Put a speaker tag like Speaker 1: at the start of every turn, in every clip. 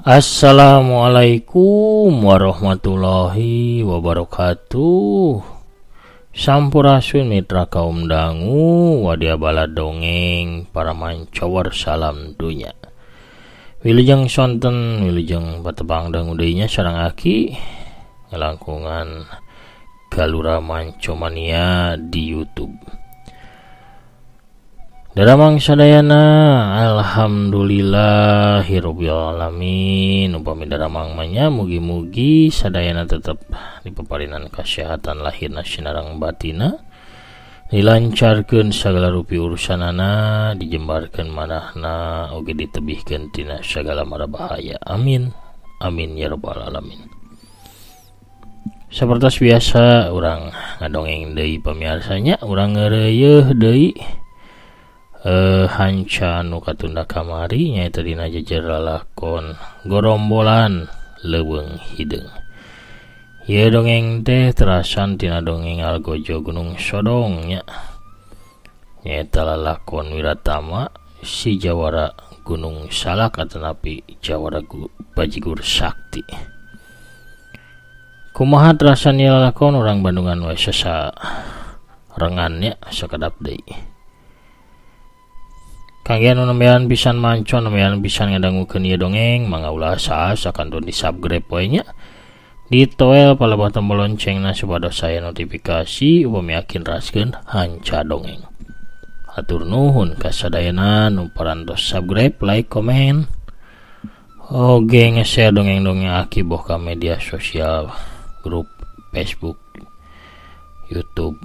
Speaker 1: Assalamualaikum warahmatullahi wabarakatuh. Sampurasun mitra kaum dangu, wadia bala dongeng, para mancawar salam dunya. Wilujeng sonten, wilujeng patepang dangu deui nya sareng aki ngalangkungan Galura Mancomania di YouTube. Daramang sadayana, alhamdulillahirabbil alamin. Upami daramang manya mugi-mugi sadayana tetep dipaparinan kasehatan lahirna sinareng batina, dilancarkeun sagala rupi urusanana, dijembarkeun manahna oge ditebihkeun tina sagala mara bahaya. Amin. Amin ya rabbal alamin. Sapertos biasa urang ngadongeng deui pamiarsanya, urang ngeureuyeeh deui hanca nu katunda kamari nyaeta dina jejer lalakon gorombolan leuweung hideung. Ieu dongeng teh terasan tina dongeng Algojo Gunung Sodong nya. Nyaeta lalakon Wiratama si Jawara Gunung Salak atanapi Jawara Bajigur Sakti. Kumaha terasan ieu lalakon urang Bandungan we sasarengan nya sakedap deui. Kangge anu nembean pisan manco, nembean pisan ngadangukeun ieu dongeng, mangga ulah saas kantun di subscribe we nya. Ditoel palebah tombol loncengna supados saya notifikasi upami yakin raskeun hanca dongeng. Hatur nuhun kasadayana nu parantos subscribe, like, komen, oge nge-share dongeng-dongeng aki boh ka media sosial, grup Facebook, YouTube,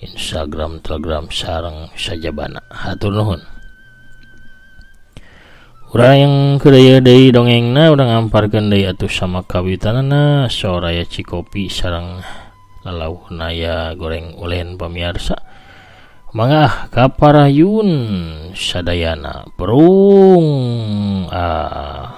Speaker 1: Instagram, Telegram, sareng sajabana. Hatur nuhun. Urang yang kedaya deui dongengna urang ngamparkeun deui atuh sama kawitanana soraya Cikopi sareng lalauhna ya goreng ulen pamiarsa. Mangga kaparayun sadayana perung ah.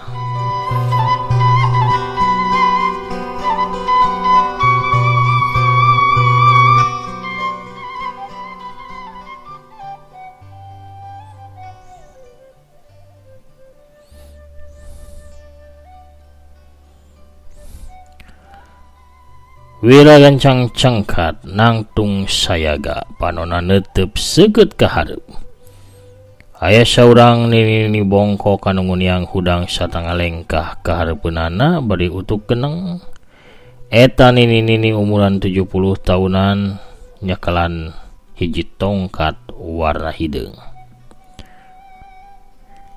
Speaker 1: Wira gancang cengkat nangtung sayaga panona netep seukeut ka hareup. Aya saurang nini bongkok anu nguniang hudang satengah lengkah ka hareupeunana bari utuk geneng. Eta nini-nini umuran 70 tahunan nyekelan hiji tongkat warna hideung.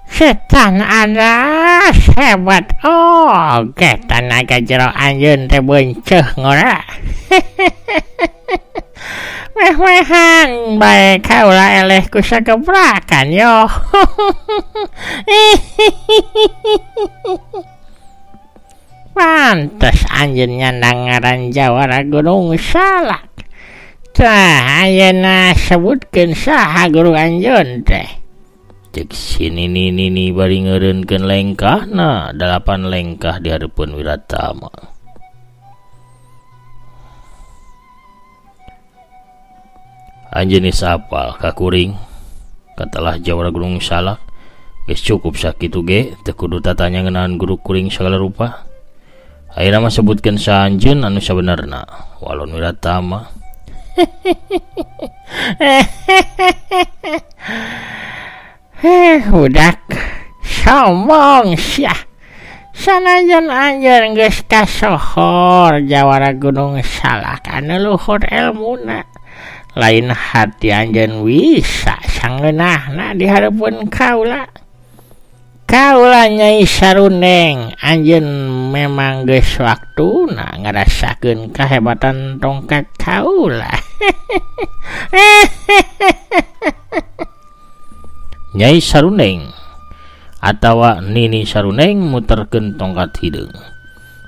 Speaker 2: Setan anas hebat oge tanaga jero anjeun teh beunceuh ngora. Meh-mehan bae kaula eleh ku sagebrakan yo. Pantes anjeun nyandang ngaran Jawara Gunung Salak. Tah ayeuna sebutkeun saha guru anjeun teh.
Speaker 1: Cek si nini-nini bari ngeureunkeun lengkahna 8 lengkah di hareupeun Wiratama. Anjeun geus apal ka kuring, katalah Jawara Gunung Salak. Geus cukup sakitu ge, teu kudu tatanya ngeunaan guru kuring sagala rupa. Ayeuna mah sebutkeun sa anjeun anu sabenerna, walon Wiratama.
Speaker 2: Heh, budak sombong sia. Sanajan anjeun geus kasohor Jawara Gunung Salak anu luhur elmuna. Lain hati anjeun bisa sangeunahna di hareupeun kaula. Kaula Nyai Saruneng, anjeun memang geus waktuna ngarasakeun kahebatan tongkat kaula.
Speaker 1: Nyai Saruneng atawa Nini Saruneng muterkeun tongkat hideung.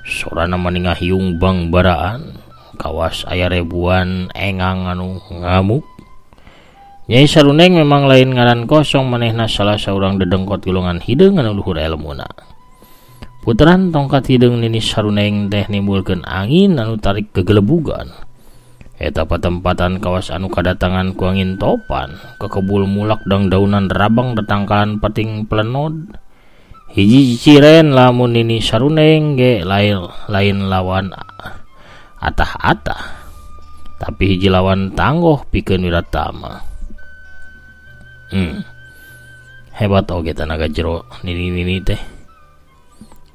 Speaker 1: Sorana maninga hiung bangbaraan, kawas aya ribuan engang anu ngamuk. Nyai Saruneng memang lain ngaran kosong, manehna salah saurang dedengkot golongan hideung anu luhur elmuna. Puteran tongkat hideung Nini Saruneng teh nimbulkeun angin anu tarik kegelebugan. Eta patempatan kawas anu kadatangan ku angin topan, kekebul mulak dangdaunan rabang tetangkalan pating plenod. Hiji ciciren lamun Nini Saruneng ge lain lawan atah-atah, tapi hiji lawan tanggoh pikeun Wiratama. Hebat oge tanaga jero nini-nini teh.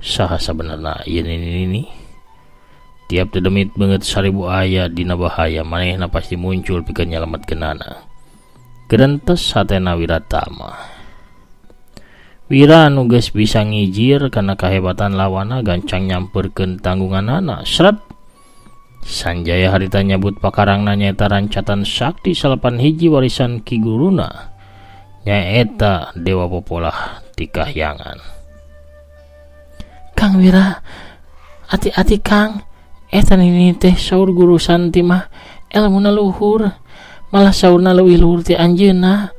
Speaker 1: Saha sabenerna ieu nini-nini? Tiap dedemit beungeut 1000 aya dina bahaya, manehna pasti muncul pikeun nyalametkeunana. Gerentes hatena Wiratama. Wira anu geus bisa ngijir kana kahebatan lawana gancang nyamperkeun tanggunganana. Sret. Sanjaya harita nyabut pakarangna nyaeta rancatan sakti 9 hiji warisan ki guruna, nyaeta Dewa Popolah ti Kahyangan. Kang Wira, ati-ati Kang, eta nini teh saur guru Santi mah elmuna luhur, malah saurna leuwih luhur ti anjeunna.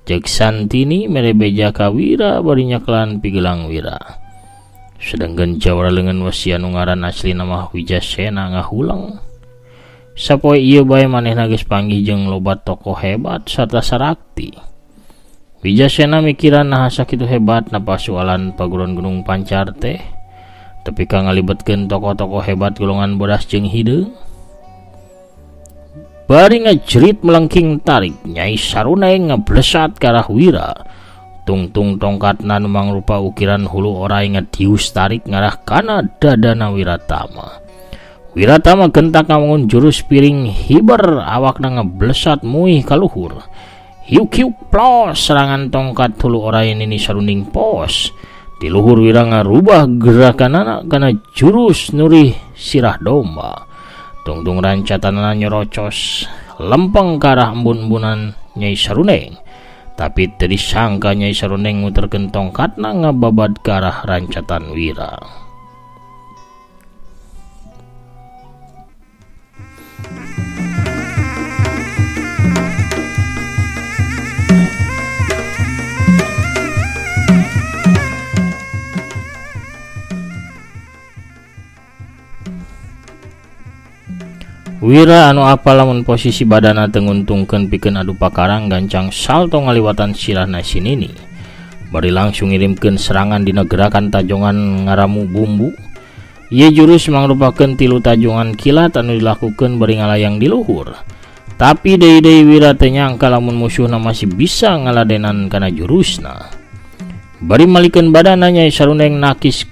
Speaker 1: Cek Santini mere beja ka Wira bari nyaklan pigelang Wira. Sedangkan jawara leungeun wesi anu ngaran aslina mah Wijasena ngahulang. Sapoe ieu bae manehna geus panggih jeung loba tokoh hebat sarta sarakti. Wijasena mikiran naha sakitu hebat na pasualan paguron Gunung Pancar teh, tepi ka ngalibetkeun tokoh-tokoh hebat golongan bodas jeung hideung. Bari ngajerit melengking tarik, Nyai Saruneng ngeblesat ka arah Wira. Tungtung tongkatna nu mangrupa ukiran hulu orai ngadius tarik ngarah kana dadana Wiratama. Wiratama gentak ngawangun jurus piring hiber, awakna ngeblesat muih ka luhur. Hiuk-hiuk plos serangan tongkat hulu orai Nini Sarunding pos. Di luhur Wira ngarubah gerakanana kana jurus nurih sirah domba. Tungtung rancatanana nyorocos lempeng ka arah embun-embunan Nyai Saruneng. Tapi teu disangka Nyai Saruneng muterkeun tongkatna ngababad ka arah rancatan Wira. Wira anu apal lamun posisi badana teu nguntungkeun pikeun adu pakarang gancang salto ngaliwatan sirahna si Nini. Bari langsung ngirimkeun serangan dina gerakan tajongan ngaramu bumbu. Ieu jurus mangrupakeun 3 tajongan kilat anu dilakukeun bari ngalayang di luhur. Tapi deui-deui Wira teu nyangka lamun musuhna masih bisa ngaladenan kana jurusna. Bari malikeun badana Nyai Saruneng nakis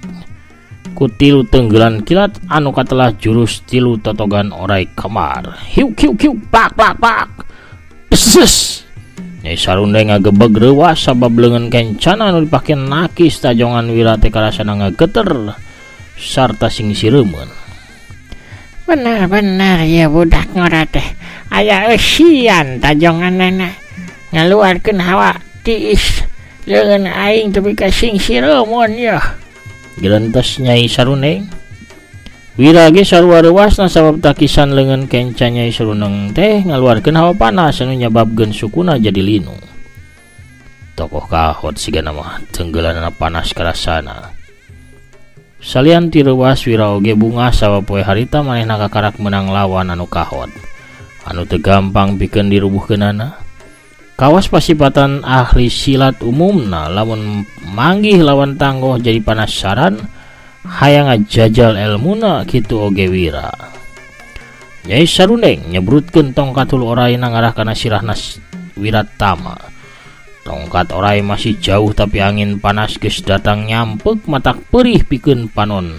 Speaker 1: ku 3 tenggelan kilat anu katelah jurus 3 totogan orai kemar. Hiuk hiuk hiuk pak pak pak. Deses. Nyai Saruneng ngagebeg reuwas sabab leungeun kencana anu dipake nakis tajongan Wira teh karasana ngageter sarta sing sireumeun.
Speaker 2: Bener-bener ya budak ngora teh aya eusian tajonganana ngaluarkeun hawa tiis leungeun aing tepi ka sing sireumeun yeuh.
Speaker 1: Gerentes Nyai Saruneng. Wira ge sarua reuasna sabab takisan leungeun kenca Nyai Saruneng teh ngaluarkeun hawa panas anu nyababkeun sukuna jadi linu. Tokoh kahot sigana mah tenggelanana panas karasana. Salian ti reuas Wira oge bungah sabab poe harita manehna kakarak meunang lawan anu kahot anu teu gampang pikeun dirubuhkeunana. Kawas pasipatan ahli silat umumna lamun manggih lawan tanggoh jadi panasaran hayang ngajajal elmuna kitu oge Wira. Nyai Saruneng nyebrutkeun tongkat hulu oraina ngarah kana sirahna Wiratama. Tongkat orai masih jauh tapi angin panas geus datang nyampek matak perih pikeun panon.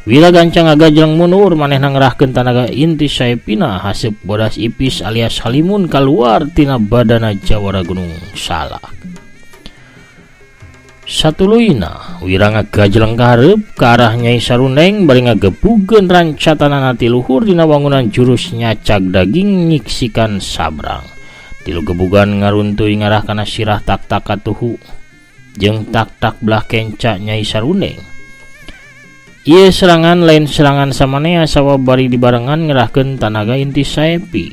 Speaker 1: Wira gancang ngagajleng mundur manehna ngerahkeun tanaga inti saepina haseup bodas ipis alias halimun kaluar tina badana jawara Gunung Salak. Satuluyna Wira ngagajleng ka hareup ka arah Nyai Saruneng bari ngagebugeun rancatanana ti luhur dina wangunan jurus nyacag daging nyiksikan sabrang. Tilu gebugan ngaruntuy ngarah kana sirah tak-tak katuhu jeung tak-tak belah kenca Nyai Saruneng. Ieu serangan lain serangan samanea sabab bari dibarengan ngerahkeun tanaga inti saepi.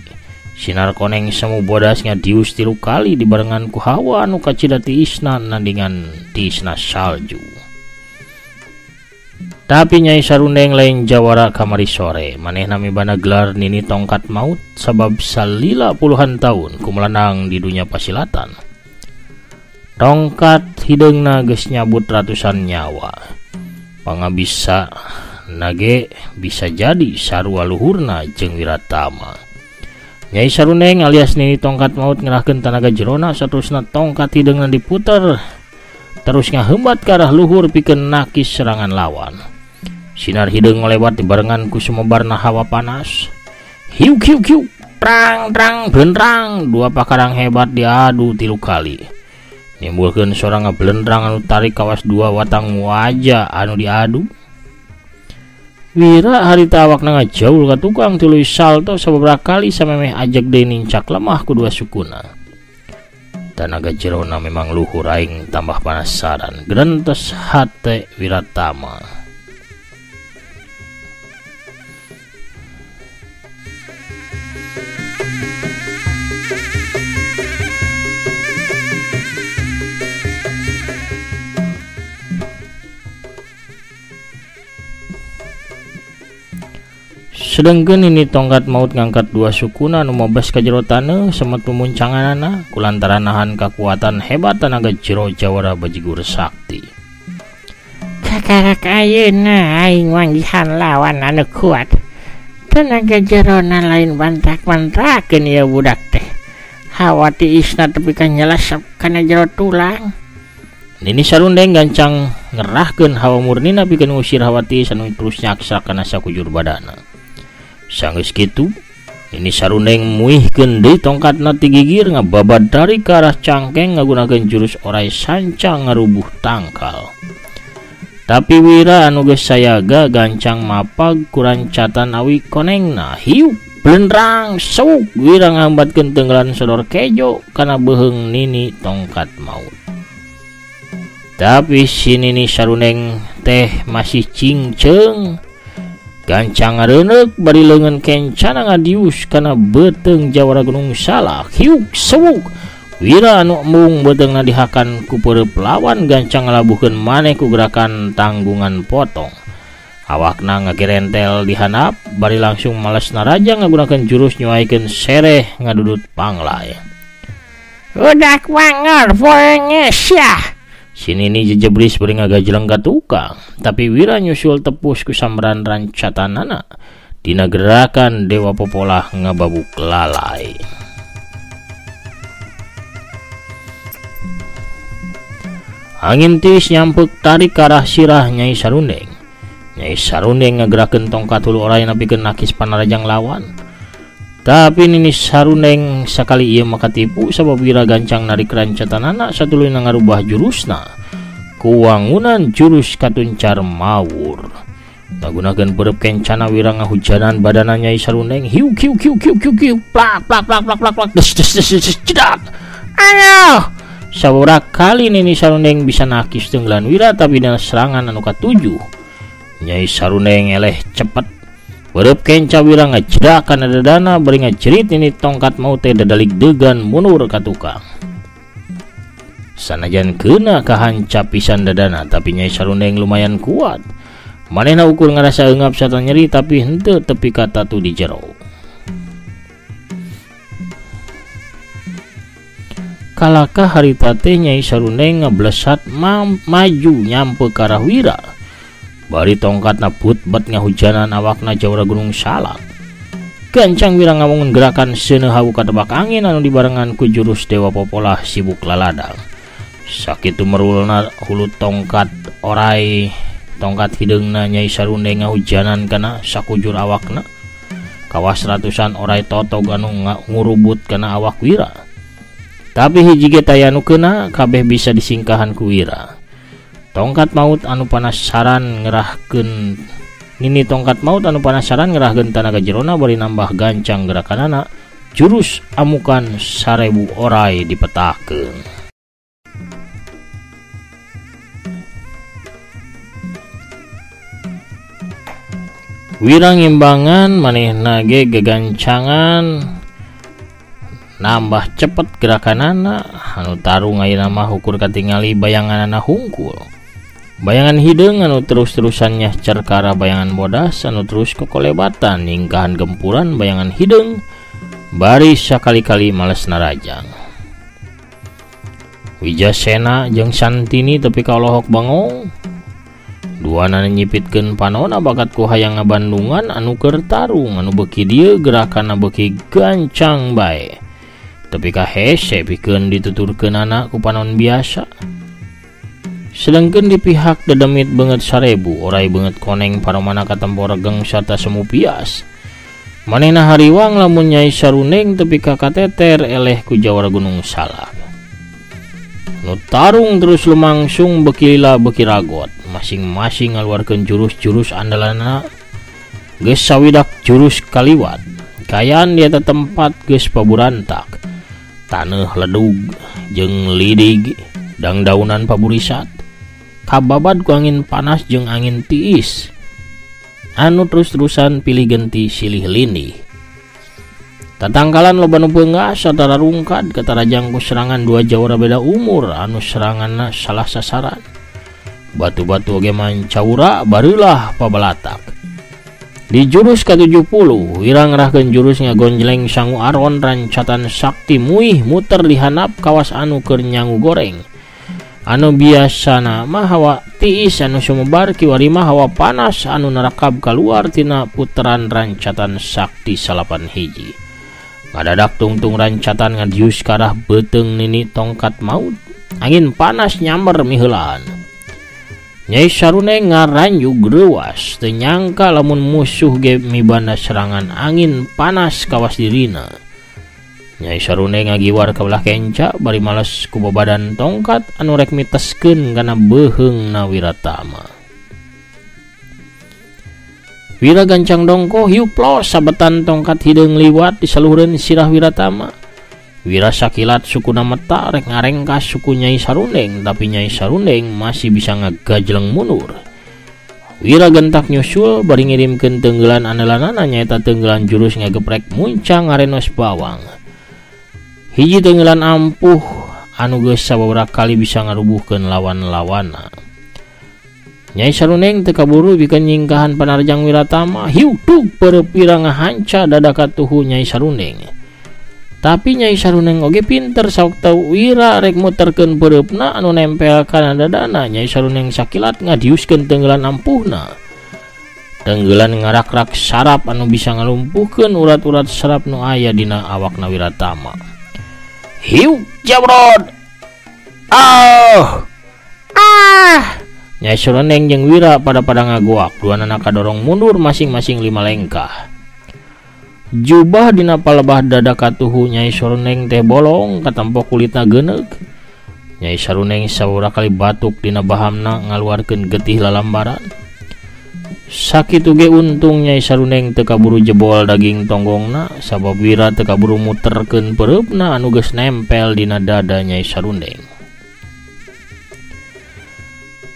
Speaker 1: Sinar koneng semu bodas ngadius 3 kali dibarengan ku hawa anu kacida tiisna nandingan tiisna salju. Tapi Nyai Saruneng lain jawara kamari sore, manehna mibana gelar Nini Tongkat Maut sabab salila puluhan tahun kumelanang di dunia pasilatan. Tongkat hideungna geus nyabut ratusan nyawa. Pangabisa nage bisa jadi sarua luhurna jeung Wiratama. Nyai Saruneng alias Nini Tongkat Maut ngerahkeun tanaga jerona saterusna tongkat hideungna diputer terus ngahembat ka arah luhur pikeun nakis serangan lawan. Sinar hideung ngalewat dibarengan ku sumebarna hawa panas. Hiuk hiuk hiuk, prang prang blendrang, dua pakarang hebat diadu 3 kali. Nimbulkeun sora ngablendrang anu tarik kawas dua watang wajah anu diadu. Wira harita awakna ngajaul ka tukang tuluy salto sababaraha kali samemeh ajeg deui nincak lemah ku dua sukuna. Tanaga jerona memang luhur aing tambah penasaran. Grentes hate Wiratama. Sedengkeun ini tongkat maut ngangkat dua sukuna nu mobes ka jero taneuh semet pemuncanganana kulantaran nahan kakuatan hebat tanaga jero jawara bajigur sakti.
Speaker 2: Kakarak ayeuna aing manggihan lawan anu kuat. Tanaga jerona lain bantak-bantakeun ieu budak teh. Hawa tiisna tepi ka nyelesep kana jero tulang.
Speaker 1: Nini Sarundeng gancang ngerahkeun hawa murnina pikeun ngusir hawa tiis anu terus nyaksa kana sakujur badana. Sanggeus kitu, Nini Sarundeng muihkeun deui tongkatna ti gigir ngababad tarik ka arah cangkeng ngagunakeun jurus orai sancang ngarubuh tangkal. Tapi Wira anu geus sayaga gancang mapag kurancatan awi konengna. Hiuk blendrang sewuk Wira ngambatkeun tenggelan sodor kejo kana beuheung Nini Tongkat Maut. Tapi si Nini Sarundeng teh masih cingceung. Gancang ngareuneup bari leungeun kencana ngadius kana beuteung jawara Gunung Salak. Hiuk sewuk Wira anu embung beuteungna dihakan ku peureup lawan gancang ngalabuhkeun maneh ku gerakan tanggungan potong. Awakna ngagerentel di handap bari langsung males naraja ngagunakeun jurus nyuaikeun sereh ngadudut panglay.
Speaker 2: Udak wanger poe syah.
Speaker 1: Si Nini jejebris bari ngagajleng ka tukang, tapi Wira nyusul tepus ku sambaran rancatanana dina gerakan Dewa Popolah ngababuk lalai. Angin tiis nyampek tarik ka arah sirah Nyai Sarundeng. Nyai Sarundeng ngagerakeun tongkat hulu orai nepikeun nakis panarajang lawan. Tapi Nini Sarundeng sakali ieu mah katipu sabab Wira gancang narik rancatanana satuluyna ngarubah jurusna ku wangunan jurus katuncar mawur. Ngagunakeun peureub kencana Wira ngahujanan badana Nyai Sarundeng. Hiuk hiuk hiuk hiuk hiuk hiuk plak plak plak plak plak plak des des des des cedak. Ayo! Sababaraha kali Nini Sarundeng bisa nakis tenggelan Wira tapi dina serangan anu katujuh Nyai Sarundeng eleh cepet. Beureub kenca Wira ngajedak kana dadana bari ngajerit Nini Tongkat Maut teh dadalik degan mundur ka tukang. Sanajan keuna kahancap pisan dadana tapi Nyai Sarundeng lumayan kuat. Manehna ukur ngarasa eungap sarta nyeri tapi henteu tepi ka tatu di jero. Kalakah harita teh Nyai Sarundeng ngablesat maju nyampe ka arah Wira. Bari tongkatna putbat ngahujanan awakna jawara Gunung Salak. Gancang Wira ngawangun gerakan seuneuh hawu katebak angin anu dibarengan ku jurus Dewa Popolah sibuk laladang. Sakitu merulna hulu tongkat orai tongkat hideungna Nyai Sarundeng ngahujanan kana sakujur awakna. Kawas ratusan orai totog anu ngurubut kana awak Wira. Tapi hiji ge taya nu keuna kabeh bisa disingkahan ku Wira. Tongkat maut anu panasaran ngerahkeun Nini Tongkat Maut anu panasaran ngerahkeun tanaga jerona bari nambah gancang gerakanana jurus amukan 1000 orai dipetakeun. Wira ngimbangan manehna ge gegancangan nambah cepet gerakanana anu tarung ayeuna mah ukur katingali bayanganana hungkul. Bayangan hideung anu terus-terusan nyahcer ka arah bayangan bodas anu terus kokolebatan nyingkahan gempuran bayangan hideung bari sakali-kali males narajang. Wijasena jeung Santini tepi ka olohok bangong. Duanana nyipitkeun panona bakat ku hayang ngabandungan anu keur tarung anu beuki dieu gerakanna beuki gancang bae. Tepi ka hese pikeun dituturkeunana ku panon biasa. Sedangkeun di pihak dedemit beungeut 1000 orai beungeut koneng paromana katempo regeng sarta semu pias. Manehna hariwang lamun Nyai Saruneng tepi ka kateter eleh ku jawara Gunung Salak. Nu tarung terus lumangsung beuki lila beuki ragot, masing-masing ngaluarkeun jurus-jurus andalanna. Geus sawidak jurus kaliwat, kaayaan di eta tempat geus paburantak. Taneuh ledug jeung lidig dangdaunan paburisat. Kababad ku angin panas jeung angin tiis anu terus-terusan pilih genti silih lindih. Tatangkalan loba nu peunggas satara rungkad katarajang ku serangan dua jawara beda umur anu seranganna salah sasaran. Batu-batu oge mancaura bareulah pabalatak. Di jurus ka-70 Wira ngerahkeun jurus ngagonjleng sangu aron rancatan sakti muih muter di handap kawas anu keur nyangu goreng. Anu biasana mah hawa tiis anu sumebar kiwari mah hawa panas anu nerakab kaluar tina puteran rancatan sakti 9 hiji. Ngadadak tungtung rancatan ngadius karah beuteung nini tongkat maut. Angin panas nyamber miheulaan. Nyai Saruneng ngaranjug reuas teu nyangka lamun musuh ge mibanda serangan angin panas kawas dirina. Nyai Saruneng ngagiwar ka belah kenca bari males ku babadan tongkat anu rek miteskeun kana beuheungna Wiratama. Wira gancang dongko hiup los sabetan tongkat hideung liwat di saluhureun sirah Wiratama. Wira sakilat sukuna meta rek ngarengkas suku Nyai Saruneng, tapi Nyai Saruneng masih bisa ngagajleng mundur. Wira gentak nyusul bari ngirimkeun tenggelan andalanana nyaeta tenggelan jurus ngageprek muncang ngarenos bawang. Hiji tenggelan ampuh anu geus sababaraha kali bisa ngarubuhkeun lawan-lawana. Nyai Saruneng teu kaburu bikeun nyingkahan panarjang Wiratama, hiuk dug peureub Wira ngahanca dada katuhu Nyai Saruneng. Tapi Nyai Saruneng oge pinter sawaktu Wira rek muterkeun peureupna anu nempel kana dadana, Nyai Saruneng sakilat ngadiuskeun tenggelan ampuhna. Tenggelan ngarak-rak sarap anu bisa ngalumpuhkeun urat-urat sarap nu aya dina awakna Wiratama. Hiuk jabrod. Ah! Ah! Nyai Saruneng jeung Wira pada-pada ngagoak, duanana kadorong mundur masing-masing 5 lengkah. Jubah dina palebah dada katuhu Nyai Saruneng teh bolong katempo kulitna geuneuk. Nyai Saruneng sababaraha kali batuk dina bahamna ngaluarkeun getih lalambaran. Sakitu ge untung Nyai Saruneng teu kaburu jebol daging tonggongna sabab Wira teu kaburu muterkeun peureupna anu geus nempel dina dada Nyai Saruneng.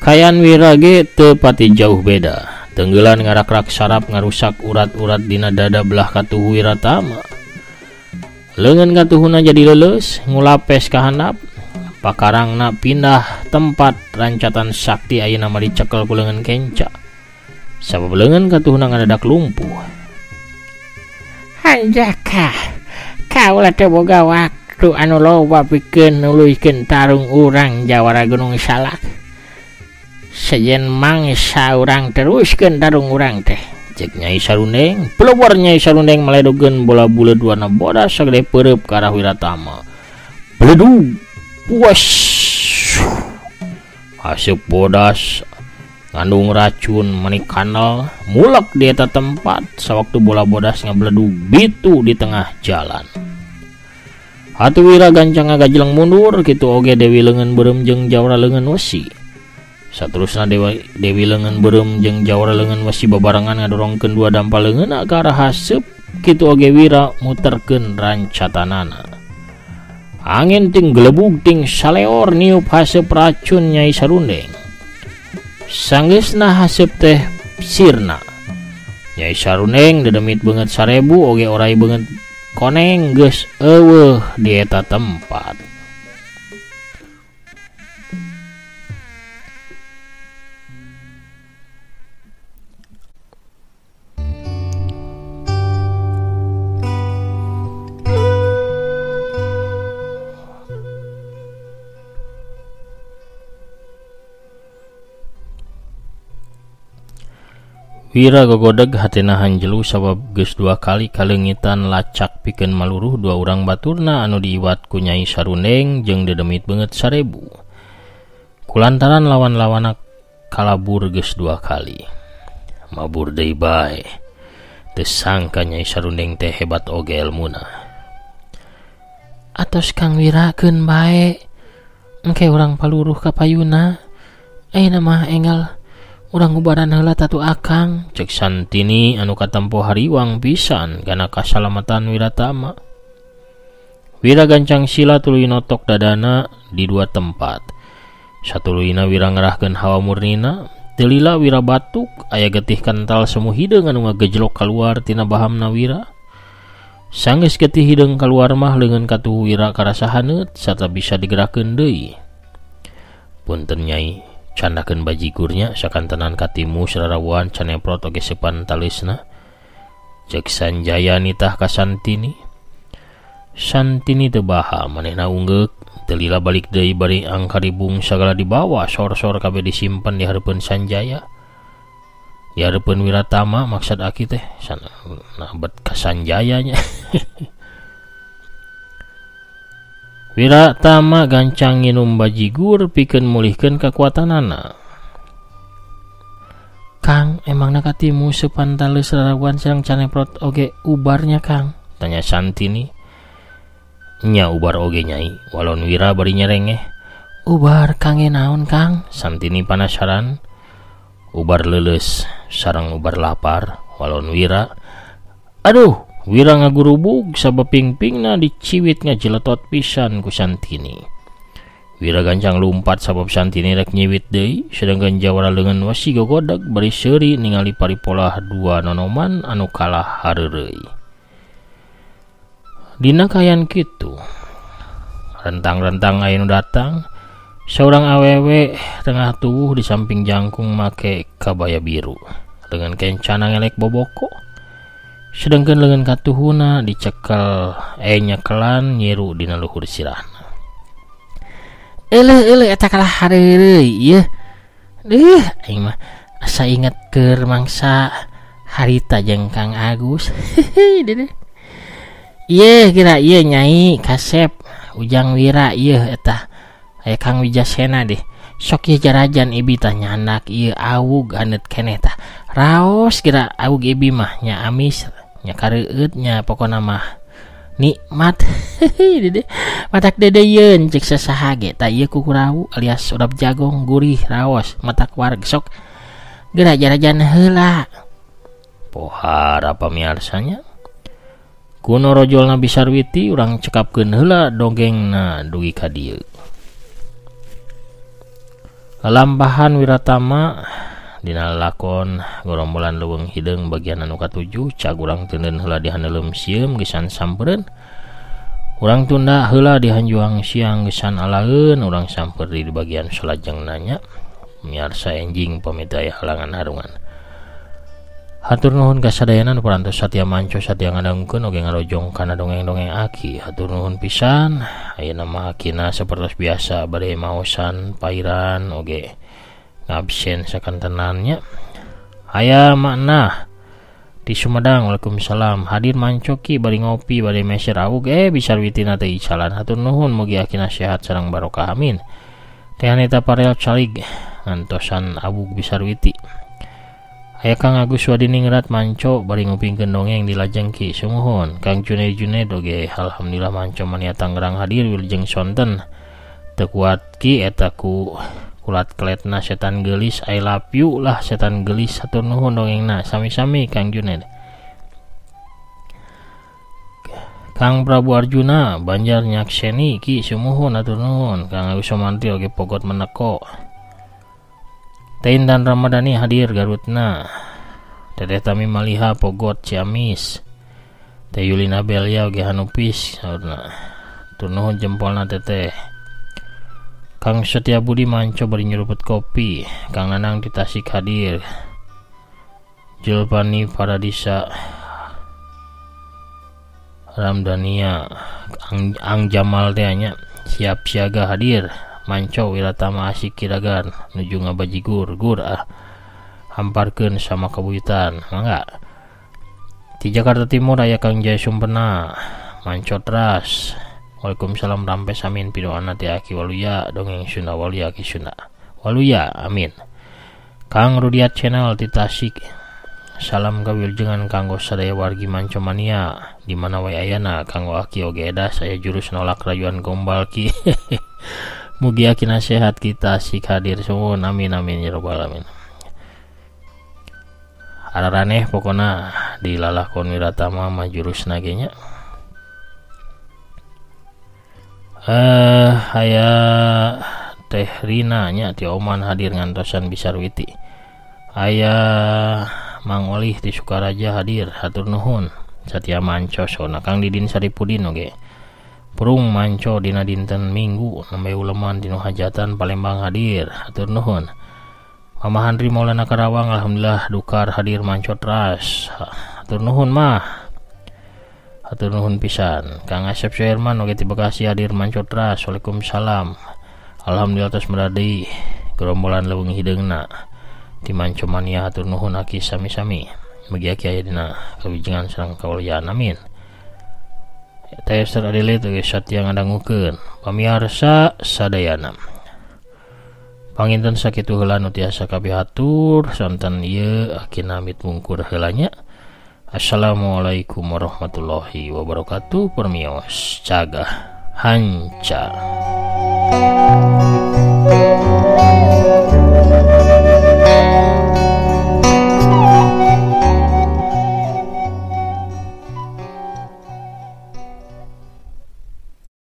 Speaker 1: Kayan Wira ge teu pati jauh beda. Tenggelan ngarak-rak sarap ngarusak urat-urat dina dada belah katuhu Wiratama. Leungeun katuhuna jadi leuleus, ngulapes ka handap. Pakarangna pindah tempat rancatan sakti ayeuna mah dicekel ku leungeun kenca. Sabab leungeun katuhuna ngadadak lumpuh.
Speaker 2: Hanjaka, kaula teu boga waktu anu loba pikeun nuluykeun tarung urang jawara Gunung Salak. Sejen mangsa urang teruskeun tarung urang teh.
Speaker 1: Cek Nyai Saruneng, pelebor Nyai Saruneng meledogeun bola buleud warna bodas sagede peureub ka arah Wiratama. Beledug, puas. Haseup bodas ngandung racun meuni kanal mulek di eta tempat sawaktu bola bodas ngabeledug bitu di tengah jalan. Hatu Wira gancang ngagajleng mundur kitu oge Dewi Leungeun Beureum jeung Jawara Leungeun Wesi. Saterusna Dewi Leungeun Beureum jeung Jawara Leungeun Wesi babarengan ngadorongkeun dua dampal leungeunna ka arah haseup kitu oge Wira muterkeun rancatanana. Angin ting gelebug ting saleor niup haseup racun Nyai Saruneng. Sanggeusna haseup teh sirna. Nyai Saruneng dedemit beungeut 1000 oge orai beungeut koneng geus eueuh di eta tempat. Wira gogodeg hatena hanjelu sabab geus dua kali kaleungitan lacak pikeun maluruh dua urang baturna anu diiwat ku Nyai Sarundeng jeung dedemit beungeut 1000. Kulantaran lawan-lawana kalabur geus dua kali. Mabur deui bae. Teu sangka Nyai Sarundeng teh hebat oge elmuna. Atos Kang Wira keun bae. Engke urang paluruh ka payuna. Ayeuna mah enggal urang ubaran heula tatu akang, cek Santini anu katempo hariwang pisan kana kasalamatan Wiratama. Wira gancang sila tuluy notok dadana di dua tempat. Satuluyna Wira ngerahkeun hawa murnina, teu lila Wira batuk aya getih kental semu hideung anu ngagejlok kaluar tina bahamna Wira. Sanggeus getih hideung kaluar mah leungeun katuhu Wira karasa haneut sarta bisa digerakkeun deui. Punten Nyai, candakeun bajigurnya sakantenan katimu sararawuan caneprot oge sepan talisna. Cek Sanjaya nitah ka Santini. Santini teu baha manehna unggeuk, teu lila balik deui bari angkaribung sagala dibawa sor-sor kabeh disimpen di hareupeun Sanjaya. Di hareupeun Wiratama maksud aki teh nah bet ka Sanjaya nya. Wiratama gancang nginum bajigur pikeun mulihkeun kakuatanana. Kang, emangna katimu seupan taleus raraguan sareng caneprot oge ubarnya Kang? Tanya Santini. Nya ubar oge Nyai, walon Wira bari nyerengeh. Ubar kange naon Kang? Santini panasaran. Ubar leuleus sareng ubar lapar, walon Wira. Aduh, Wira ngagurubug sabab pingpingna diciwit ngajeletot pisan ku Santini. Wira gancang lumpat sabab Santini rek nyiwit deui, sedangkan jawara leungeun wasi gogodag bari seuri ningali paripolah dua nonoman anu kalah hareureuy. Dina kayan kitu, rentang-rentang aya nu datang, saurang awewe tengah tubuh di samping jangkung make kabaya biru, leungeun kencana ngelek boboko. Sedangkan leungeun katuhuna dicekel nyekelan nyiru dina luhur sirahna. Eleuh eleuh eta kalah hareureuy ieu. Deuh aing mah asa inget keur mangsa harita jeung Kang Agus. Hehehe. Ieu kira ieu Nyai Kasep Ujang Wira ieu eta aya Kang Wijasena deh. Sok ieu jarajan ibi tah nyandak ieu awug haneut keneh tah. Raos kira awug ibi mah nya amis nya kareueut nya pokona mah nikmat. Dede matak dedeyeun cek sasaha ge tah ieu kukurawu alias udap jagong gurih raos matak wareg sok geura jarajan heula. Pohara pamiarsanya kuno rojolna Bisarwiti urang cekapkeun heula dongengna dugi ka dieu. Lalampahan Wiratama dina lakon gorombolan leuweung hideung bagian anu katujuh cag urang teuneun heula dihaneuleum sieum geusan sampereun. Urang tunda heula dihanjuang siang geusan alaeun urang samper di bagian salajengna nya. Miarsa enjing pamit aya halangan harungan. Hatur nuhun kasadayana nu parantos satia manco satia ngadangkeun oge ngarojong kana dongeng-dongeng aki. Hatur nuhun pisan. Ayeuna mah akina sapertos biasa bade maosan pairan oge ngabsen sakantenannya. Aya makna di Sumedang. Waalaikumsalam. Hadir manco ki bari ngopi bari meser awug Bisarwitina teh icalan. Hatur nuhun mugi akina sehat sareng barokah amin. Teh Anita Parel calig ngantosan awug Bisarwiti. Aya Kang Agus Wadiningrat manco bari ngupingkeun dongeng di lajeng ki sumuhun. Kang Junaid Junaid oge alhamdulillah manco mania Tangerang hadir wilujeng sonten. Teu kuat ki eta ku kulat keletna setan geulis I love you lah setan geulis hatur nuhun dongengna sami-sami Kang Junaid. Kang Prabu Arjuna Banjar nyakseni ki sumuhun hatur nuhun. Kang Agus Somantri oge pogot meneko. Tein dan Ramadhani hadir Garutna. Teteh Tami Maliha Pogot Ciamis. Teh Yulina Belia oge Hanupis saurna. Tur nuhun jempolna teteh. Kang Setia Budi manco bari nyeruput kopi. Kang Nanang di Tasik hadir. Julpani Paradisa Ramdania Ang Jamal teh nya siap siaga hadir. Manco Wiratama asik kiragan nuju ngabajigur gur ah. Hamparkeun sama kabuyutan mangga. Di Jakarta Timur aya Kang Jaya Sumpena Mancotras. Waalaikumsalam rampes amin pidoana ti Aki Waluya dongeng Sunda Waluya Aki Sunda Waluya amin. Kang Rudiat Channel ti Tasik. Salam kawiljengan kanggo sadaya wargi Mancomania di mana wae ayana kanggo Aki oge edas aya jurus nolak rayuan gombal ki. Mugi Aki nasehat kita Tasik hadir suwun amin amin ya rabbal alamin. Araraneh pokona dilalakon Wiratama mah jurusna ge nya. Aya Teh Rina nya ti Oman hadir ngantosan Bisarwiti. Aya Mang Olih ti Sukaraja hadir hatur nuhun. Satya Manco sona Kang Didin Saripudin oge. Purung Manco dina dinten Minggu nembe uleman dinu hajatan Palembang hadir hatur nuhun. Mama Handri Maulana Karawang alhamdulillah dukar hadir Manco teras hatur nuhun mah. Hatur nuhun pisan. Kang Asep Suherman oge ti Bekasi hadir Manco teras. Waalaikumsalam. Alhamdulillah tos meradi gerombolan leuweung hideungna ti Mancomania hatur nuhun aki sami-sami. Mugi aki aya dina kawijengan sareng kawalian amin. Teh Esther Adelaide oge satya ngadangukeun. Pamiarsa sadayana. Panginten sakitu heula nu tiasa kapihatur sonten ieu akina amit mungkur heula nya. Assalamualaikum warahmatullahi wabarakatuh. Permios cagah hanca.